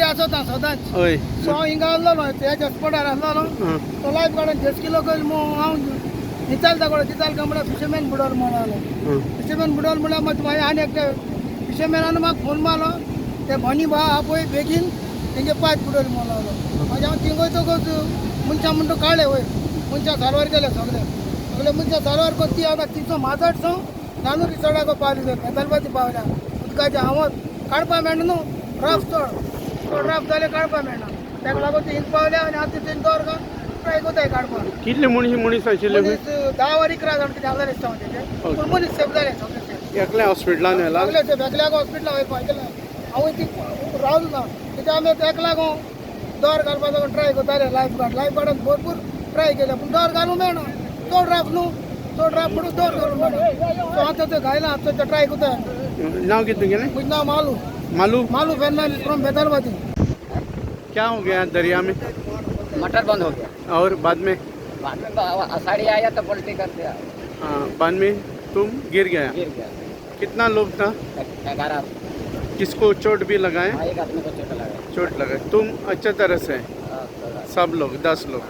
आसता सदांच. हय. सो हांव हिंगा आसलेलो, ह्या स्पॉटार आसलेलो. हां. तो लायफ गार्डान जेस्किलो कयल हांव निचाल दाखोवलो. निचाल काय म्हळ्यार फिशरमॅन बुडोलो म्हणून आलो. हां. फिशरमॅन बुडोलो म्हळ्यार मागीर मागीर आनी एकटे फिशरमॅनान म्हाका फोन मारलो, ते भनी भा हा पळय बेगीन तेंगे पांयप बुडोले म्हणून आलो. मागीर हांव थिंग वयतकच मनशां म्हणटा काडले वयर, मनशां सारवार केले सगळे. सगळे मनशां सारवार करून ती आतां तिचो माजट सो नानू रिसॉर्टाक पावली, बेतालबाती पावल्या. उदकाचें हांवत काडपा मेळना न्हू, रफ चड चड रफ जाल्यार काडपा मेळना. ताका लागून ती हिंग पावल्या आनी आतां तेंचे दोर ट्राय कोताय काडपाक. कितले मनीस मनीस आशिल्ले? मनीस 10 वर 11 जाण कितें आसले दिसता तेजे, पूण मनीस सेफ जाले, सगळे सेफ. एकले हॉस्पिटलान व्हेला? सगळे सेफ. एकल्याक हॉस्पिटला वयपा गेले. हांव ती रावलो ना कित्याक आमी एकल्याक दोर घालपाचो ट्राय करताले. लायफ गार्ड, लायफ गार्डान भरपूर ट्राय केले, पूण दोर घालूंक मेळना. चड राफ न्हू, चड राफ म्हणून दोर घालूंक मेळना. सो आतां ते घायला, आतां ते ट्राय करता. नाव कितें तुगेलें? म्हजें नांव मालू. मालू. मालू फेर्नांडीस फ्रॉम बेतालबाती. क्या हो गया दरिया में? मटर बंद हो गया. और बाद में? बाद में आषाढ़ी आया तो पलटी कर दिया. हाँ, बाद में तुम गिर गया? गिर गया. कितना लोग था? 11. किसको चोट भी लगाए? हाँ, एक आदमी को चोट लगा. चोट लगाए. तुम अच्छा तरह से हैं? हाँ, थोड़ा. सब लोग 10 लोग.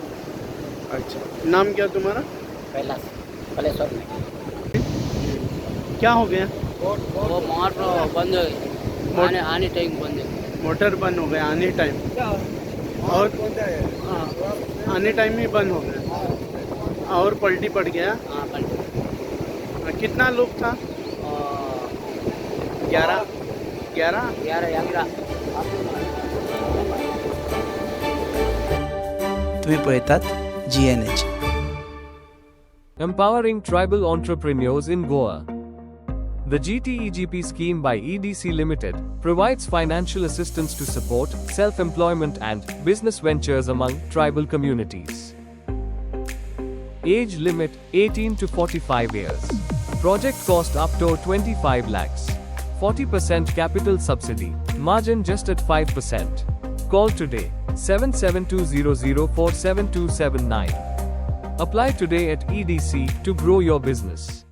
अच्छा, नाम क्या तुम्हारा? कैलाश कलेश्वर में. क्या हो गया? वो मोटर बंद हो गई. आने आने टाइम बंद हो गया. मोटर बंद हो गया आने टाइम और हाँ, आने टाइम ही बंद हो गया और पलटी पड़ गया? हाँ, पलटी. हाँ, कितना लोग था? 11 11. 11 11. तुम्ही पळयतात GNH. Empowering tribal entrepreneurs in Goa. The GTEGP scheme by EDC Limited provides financial assistance to support self employment and business ventures among tribal communities. Age limit 18 to 45 years. Project cost up to 25 lakhs. 40% capital subsidy, margin just at 5%. Call today 7720047279. Apply today at EDC to grow your business.